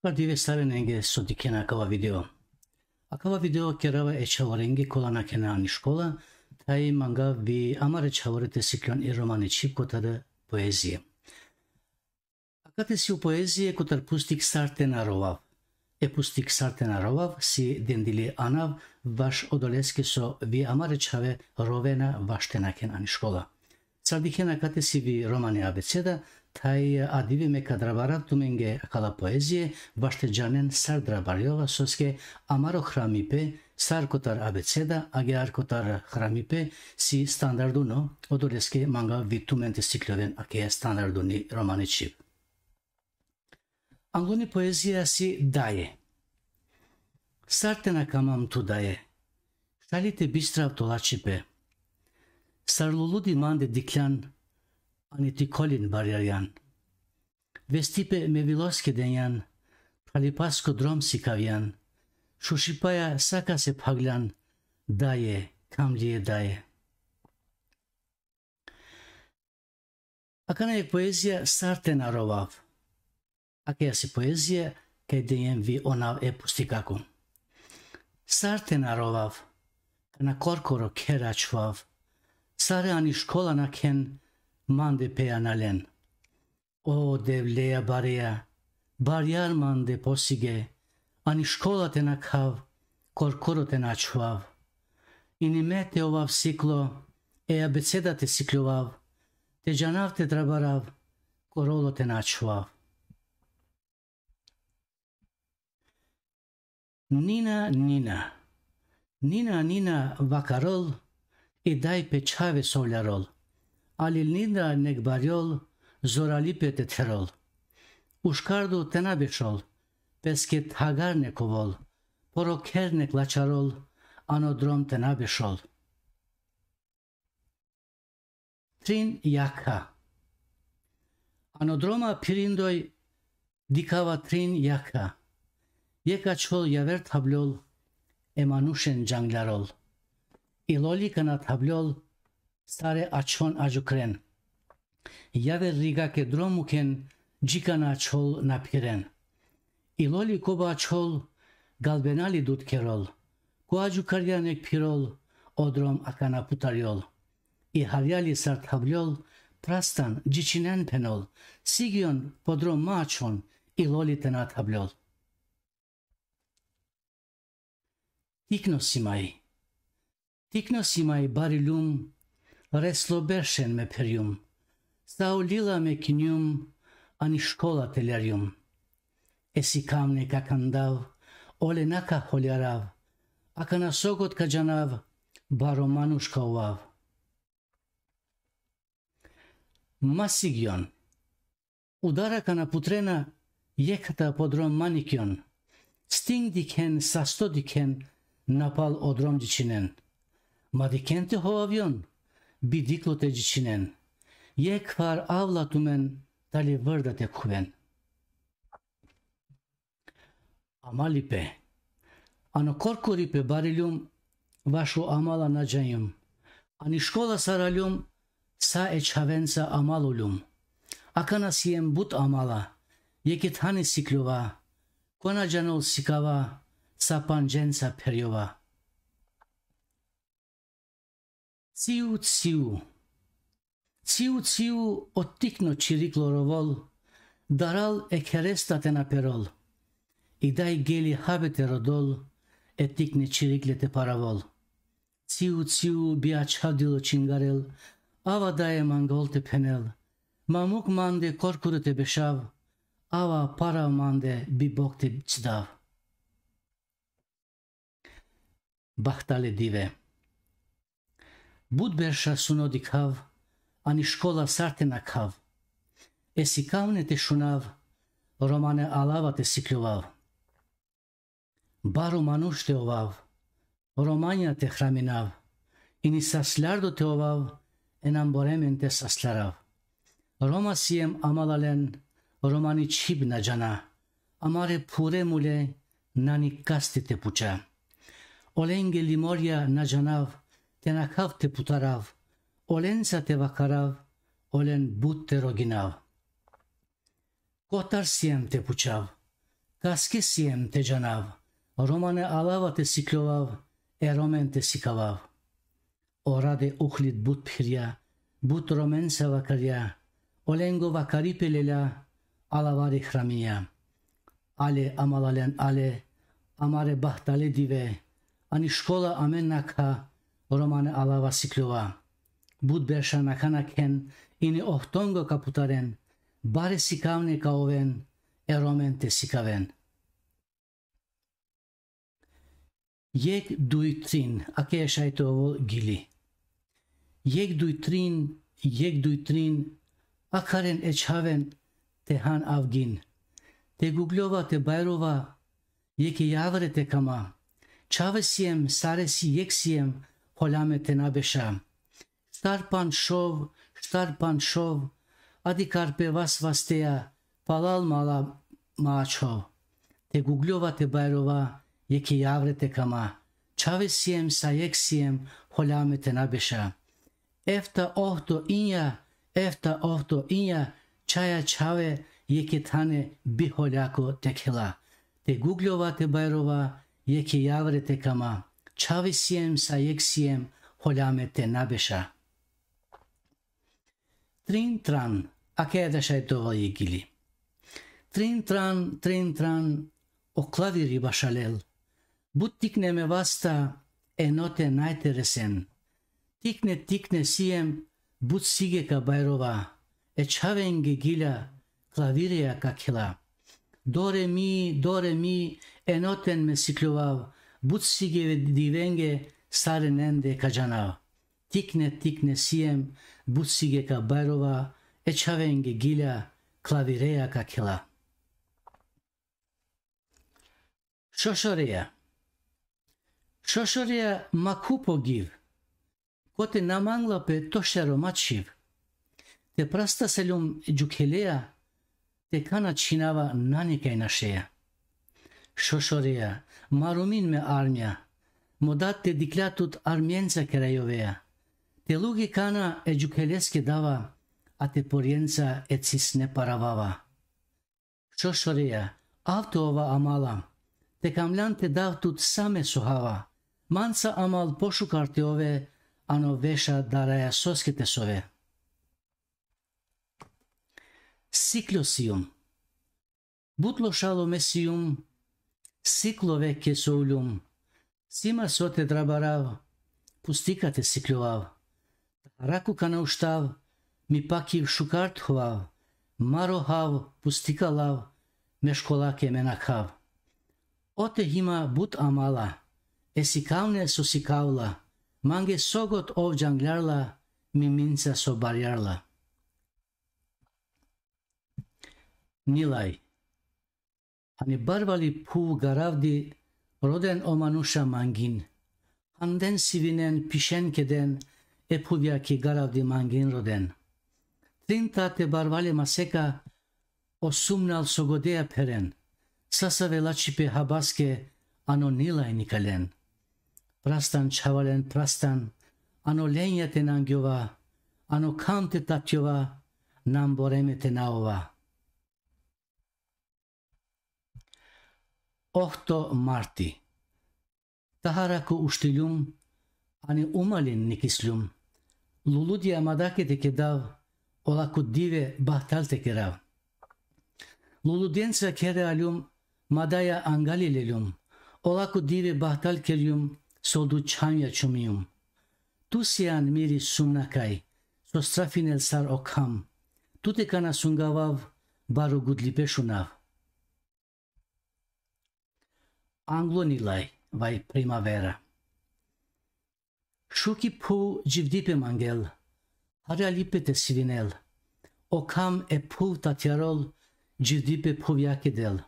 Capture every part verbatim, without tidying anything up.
Adive sarinenge so dikhena akava video. Akava video kerava e čhavorenge kola nakhena ani škola, thaj mangav vi amare čhavore te sikljon i romani čhib kotar poezije. Akate si o poezije kotar pustik Sar te na rovav. E pustik Sar te na rovav si dendili anav vaš odoleske so vi amare čhave rovena vaš te nakhen ani škola. Sar dikhena akate si vi romani abeceda, thaj adive me ka drabarav tumenge akala poezije, vaš te džanen sar drabarjova, soske amaro hramipe, sar kotar abeceda, agjaar kotar hramipe, si standarduno, odoleske mangav vi tumen te sikloven ake standarduni romani čhib. Anguni poezija si Daje. Sar te na kamav tu daje, šali te bistrav to lačipe. Sar luludi mande dikljan, ani ti kolin barjarjan. Vestipe me viloske denjan, pralipasko drom sikavjan. Šušipaja sakase phagljan, daje, kamlie daje. Akana jekh poezija Sar te na rovav. Akaja si poezija kaj dejem vi o nav e pustikako. Sar te na rovav, kana korkoro kher ačhuav. Sare ani škola nakhen, mande peja na len. O Devleja bareja, barjar mande posige, ani škola te nakhav, korkoro te na ačhuav. Ini me te ovav siklo, e abeceda te siklovav, te džanav te drabarav, korolo te na ačhuav. Nina, Nina. Nina, Nina vakarol, i daj pe čhave sovljarol. Ali Nina nek barjol, zoralipe te therol. Uškardo te na bešol, peske thagar nek ovol. Poro kher nek lačarol, ano drom te na bešol. Trin jakha. Ano droma phirindoj dikhava trin jakha. Jekh ačhol javer thabljol, e manušen džanglarol. I loli kana thabljol, sare ačhon ažukren. Javer rigake drom mukhen, dži kana ačhol na phiren. I loli koba ačhol, galbenali dut kerol. Ko ažukarja nek phirol, o drom akana putarjol. I harjali sar thabljol, prastan, džičinen phenol, sigjon po drom ma ačhon, i loli te na thabljol. Tikno si maj. Tikno si maj bari ljum, reslo beršen me pherjum. Sa o lila me kinjum, ani škola te lerjum. E sikavne ka kandav, ole na ka holjarav, akana so god ka džanav, baro manuš ka ovav. Ma sigjon. Udara kana putrena, jekhata po drom ma nikjon. Sting dikhen, sasto dikhen, napal o drom džičinen. Ma dikhen te hovavjon, bi diklo te džičinen. Jekh far avla tumen, tali vrda te khuven. Amalipe. Ano korkoripe bari ljum, vaš o amala na džanjum. Ani škola sar aljum, sa e čhavenca amal uljum. Akana siem but amala, jekhe thani sikljova, ko na džanol sikava, sa pandženca pherjova. Ciu, ciu. Ciu, ciu, o tikno čiriklo rovol, daral e kheresta te na perol. I daj geli habe te rodol, e tikne čirikle te paravol. Ciu, ciu, bi ačhavdilo čingarel, ava daje mangol te phenel, ma muk mande korkoro te bešav, ava para mande bi bok te cdav. Bahtale dive. But berša suno dikhav, ani škola sar te na khav. E sikavne te šunav, romane alava te sikljovav. Baro manuš te ovav, romanja te hraminav, ini saslardo te ovav, e namboremen te saslarav. Roma siem amalalen, romani čhib na džana, amare phure mule nani kasti te puča. Olenge limorja na džanav, te na khav te putarav, olenca te vakarav, olen but te roginav. Kotar siem te pučav, Kaske siem te džanav, romane alava te sikljovav, e romen te sikavav. O Rade Uhlit but phirja, but romenca vakarja, olengo vakaripe lelja, alavari hraminja. Ale, amalalen, ale, amare bahtale dive, ani škola amen nakha, romane alava sikljova. But berša nakha nakhen, ini ohtongo ka putaren, bare sikavne ka oven, e romen te sikaven. Jekh, duj, trin, akaja šaj te ovel gili. Jekh, duj, trin, jekh, duj, trin, akharen e čhaven te han avgin. Te gugljova, te bajrova, jekhe javre te kama. Čhave siem, sare si jekh siem, holjame te na beša. Štar pan šov, štar pan šov, adi karpe vas vasteja, palal mala ma ačhov. Te gugljova, te bajrova, jekhe javre te kama. Čhave siem, sa jekh siem, holjame te na beša. Efta ohto inja, efta ohto inja, čaja čhave, jekhe thane biholjako te khela. Te gugljova, te bajrova, jekhe javre te kama. Čhave siem, sa jekh siem, holjame te na beša. Trin tran, akaja da šaj te ovel jekh gili. Trin tran, trin tran, o klaviri bašalel. But tikne me vasta, e note naj te resen. Tikne, tikne siem, but sige ka bajrova, e čhavenge gilja, klavireja ka khela. Do re mi, do re mi, e noten me sikljovav, but sige divenge, sarenende ka džanav. Tikne, tikne siem, but sige ka bajrova, e čhavenge gilja, klavireja ka khela. Šošoreja. Šošoreja, ma khupo giv. Kote na mangla pe to šero mačiv. Te prastaseljum džukheleja, te kana čhinava nane kaj našeja. Šošoreja, marumin me armja. Mo dat te diklja tut armjenca kerajoveja. Te luge kana e džukheleske dava, a te porjenca e cisne paravava. Šošoreja, av te ova amala. Te kamljan te dav tut sa me so hava. Manca amal pošukar te ove, ano veša daraja soske te sove. Sikljo sijum. But lošalo me sijum, siklove ke so uljum. Sima so te drabarav, pustika te sikljovav. Raku kana uštav, mi pakiv šukar thovav, maro hav, pustika lav, me školake me nakhav. Ote hima but amala, e sikavne so sikavla, mange sogot ov džanglarla, mi minca so barjarla. Nilaj. Ani barvali phuv garavdi roden o manuša mangin. Handen sivinen pišen keden, e phuvjaki garavdi mangin roden. Trin tate barvale maseka, o sumnal so godeja pheren. Sasave lačipe habaske, ano Nilaj nikalen. Prastan čhavalen prastan, ano lenja te nangjova, ano kham te tatjova, nam boreme te na ova. Ohto marti. Tahara ko uštiljum, ani umalin nikisljum. Luludja madake te kedav, olako dive bahtal te kerav. Luludenca khere aljum, madaja angali leljum. Olako dive bahtal kerjum, soldu čhamja čumijum. Tu sian miri sumnakaj, so strafinel sar o kham. Tute kana sungavav, baro gudlipe šunav. Anglo Nilaj, vaj primavera. Šuki phuv dživdipe mangel, haralipe te sivinel. O kham e phuv tatjarol, dživdipe phuvjake del.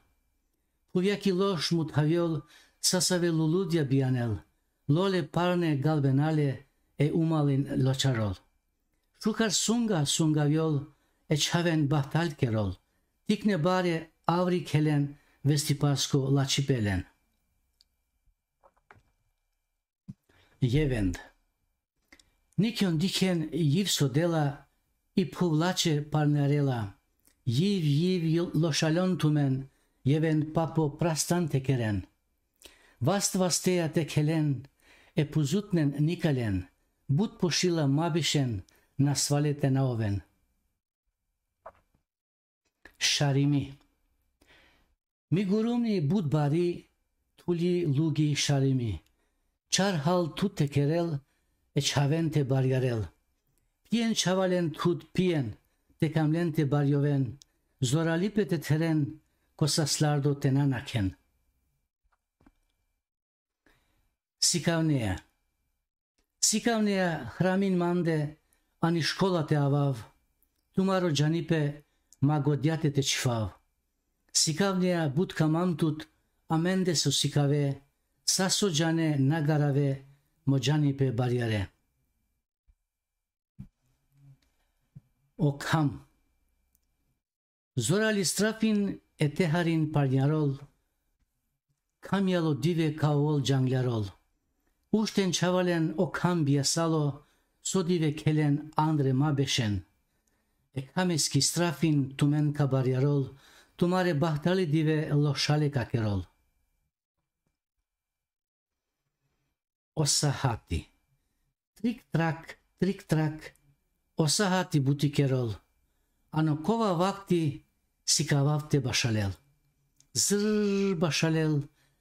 Phuvjaki loš muthavjol, sasave luludja bijanel. Lole parne galbenale, e umalin ločarol. Šukar sunga sungavjol, e čhaven bahtal kerol. Tikne bare avri khelen, vestipasko lačipe len. Jevend. Nikjon dikhen jiv so dela, i phuv lače parnarela. Jiv, jiv, lošaljon tumen, Jeven papo prastan te keren. Vast vasteja te khelen, e puzutnen nikalen, but pošila ma bešen, nasvale te na oven. Šarimi. Mi gurumni but bari, thuli lugi šarimi. Čar hal tut te kerel, e čhaven te barjarel. Pien čhavalen tut pien, te kamlen te barjoven, zoralipe te theren, ko saslardo te na nakhen. Sikavneja. Sikavneja hramin mande, ani škola te avav, tumaro džanipe ma godjate te čhivav. Sikavneja but kamam tut, amende so sikave, sa so džane na garave, mo džanipe barjare. O kham. Zorali strafin e teharin parnjarol, khamjalo dive ka ovol džangljarol. Ušten čhavalen o kham bijasalo, so dive khelen andre ma bešen. E khameski strafin tumen ka barjarol, tumare bahtali dive lošale ka kerol. O sahati. Trik trak, trik trak, o sahati buti kerol. Ano kova vakti sikavav te bašalel. Zrr bašalel,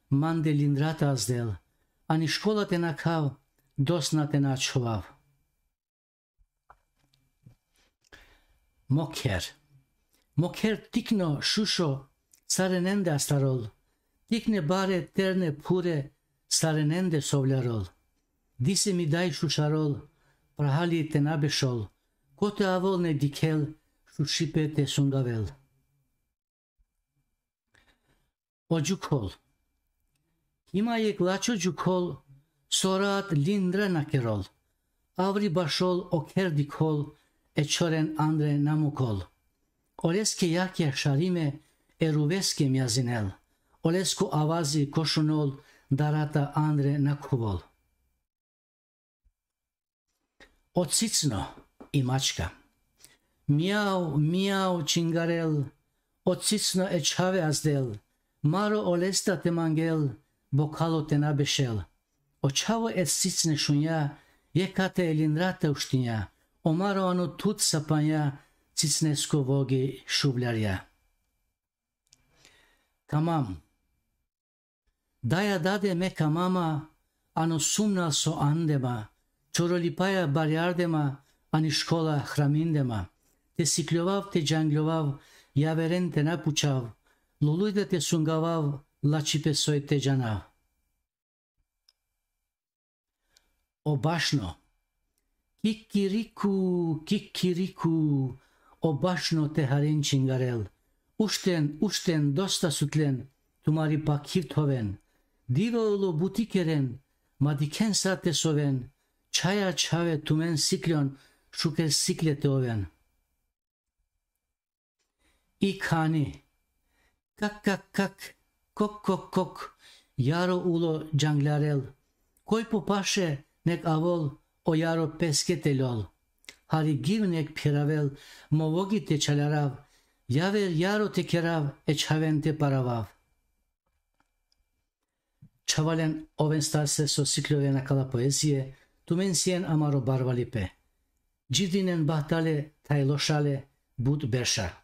mande lindrata azdel. Ani škola te na khav, dosna te na čhovav. Mokher. Mokher tikno šušo, sarenende astarol. Tikne bare terne phure, sarenende sovljarol. Dise mi daj šušarol, prahali te na bešol. Kote avol ne dikhel, šušipe te sungavel. O džukhol. Ima jek lačo džukhol, so rat lindra na kerol. Avri bašol o kher dikhol, e čhoren andre na mukol. Oleske jakja šarime, e ruveske mjazinel. Olesko avazi ko šunol, darata andre na khuvol. O cicno, i mačka. Miau, miau čingarel, o cicno e čhave azdel, maro olesta te mangel, bokalo te na bešel. O čhavo e cicne šunja, jekate e lindrate uštinja, o maro ano tut sapanja, cicnesko vogi šuvljarja. Kamam. Daja dade me kamama, ano sumnal so andema, čorolipaja barjardema, ani škola hramindema. Te sikljovav, te džangljovav, javeren te na pučav, lulujde te sungavav, lačipe soj te džanav. O bašno. Kikiriku, kikiriku, o bašno te haren čingarel. Ušten, ušten, dosta sutlen, tumari pakhiv thoven. Dive ulo buti keren, ma dikhen sa te soven, čhaja čhave tumen sikljon, šuker sikle te oven. I khani. Kak, kak, kak, kok, kok, kok, jaro ulo džangljarel. Koj po paše nek avol, o jaro peske te lol. Hari giv nek phiravel, mo vogi te čaljarav, javer jaro te kerav, e čhaven te paravav. Čhavalen, oven stase so sikljoven akala poezije, tumen sien amaro barvalipe. Dživdinen bahtale, thaj lošale, but berša.